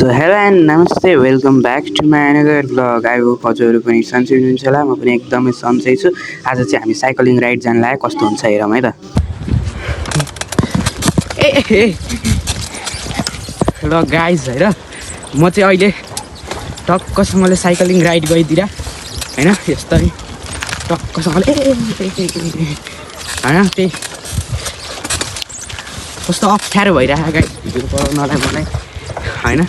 So hello and namaste welcome back to my another blog. I hope हजुरहरू पनि सन्चै हुनुहुन्छ होला। म पनि एकदमै सन्चै छु। आज चाहिँ हामी साइक्लिङ राइड जान लाग्यो, कस्तो हुन्छ हेरौँ है त। ल गाइज हेर, म चाहिँ अहिले टक्कसँगले साइक्लिङ राइड गइदिएर होइन, यस्तै टक्कसँगले होइन त्यही कस्तो अप्ठ्यारो भइरहेको गाइज भिडियो बनाउनलाई मलाई होइन।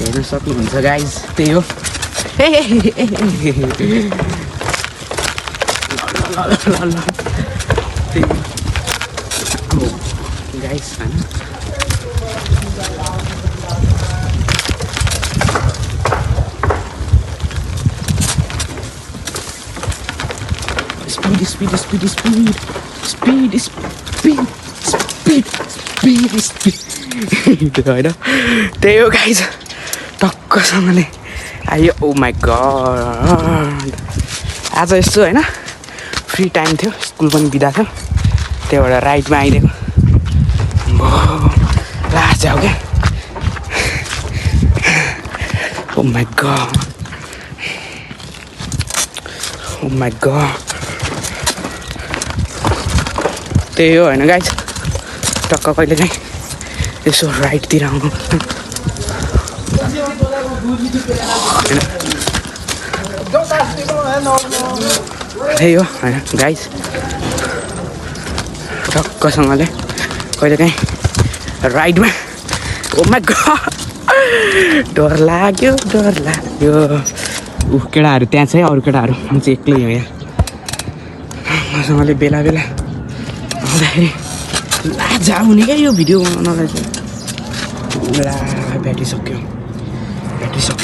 हेर्न सक्नुहुन्छ गाइज, त्यही हो गाइज होइन। Speed speed speed speed speed speed speed speed होइन, त्यही हो गाइज। टक्कसँगले आयो। ओ माई गड, आज यस्तो होइन फ्री टाइम थियो, स्कुल पनि बिदा थियो, त्यही भएर राइडमा आइदिएको। लास्ट हो क्या। Oh my God, oh my God, त्यही हो होइन गाइज। टक्क कहिले काहीँ यसो राइडतिर आउनु त्यही हो होइन गाइज। टक्कसँगले कहिले काहीँ राइडमा। ओ माई गड, डर लाग्यो डर लाग्यो। केटाहरू त्यहाँ छ है, अरू केटाहरू, म चाहिँ एक्लै हो यहाँ। मसँगले बेला बेला आउँदाखेरि लाज आउने क्या यो भिडियो बनाउनलाई चाहिँ। ला ब्याट्री सक्यो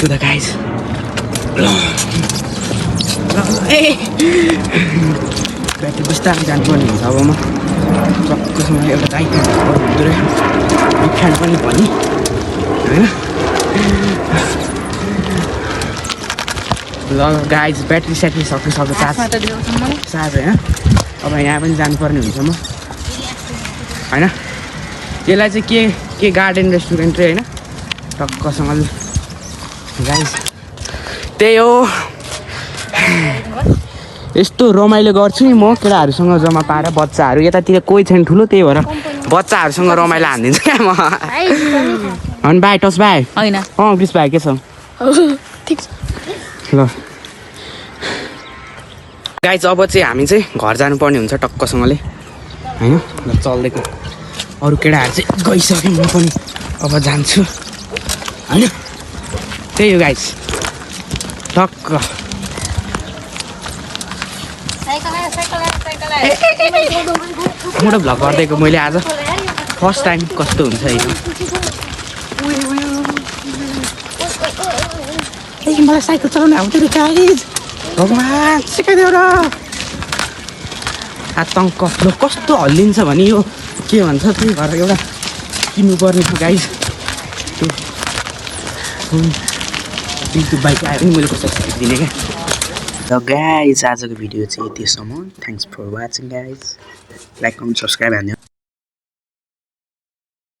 त गाइज। ए ब्याट्री बिस्तारै जानुपर्ने हुन्छ अब। म टक्कसँग एउटा आइटम हुँदो रहेछ, बिखान पनि भनी होइन। ल गाइज, ब्याट्री स्याट्री सक्यो चार्ज होइन। अब यहाँ पनि जानुपर्ने हुन्छ म होइन। यसलाई चाहिँ के गार्डन रेस्टुरेन्ट रे होइन। टक्कसँगले गाइज त्यही हो, यस्तो रमाइलो गर्छु नि म केटाहरूसँग जम्मा पाएर। बच्चाहरू यतातिर कोही छैन ठुलो, त्यही भएर बच्चाहरूसँग रमाइलो हानिदिन्छु क्या म। होइन भाइ, टस भाइ होइन। क्रिस भाइ के छ? ल गाइज, अब चाहिँ हामी चाहिँ घर जानुपर्ने हुन्छ टक्कसँगले होइन। चल्दैको अरू केटाहरू चाहिँ गइसक्यो, म पनि अब जान्छु होइन। त्यही हो गाइज, टक्क मोटो भ्लग गरिदिएको मैले आज फर्स्ट टाइम। कस्तो हुन्छ होइन, मलाई साइकल चलाउनु आउँथ्यो गाइज। भगवान् सिकाइदियो र। आतङ्क कस्तो हल्लिन्छ भने यो के भन्छ, त्यही भएर एउटा किन्नुपर्ने छ गाइज। त्यो बाइक आयो भने मैले कसरी सिकिदिने क्या। र गाइज, आजको भिडियो चाहिँ यतिसम्म। Thanks for watching guys. Like comment subscribe हान्यो।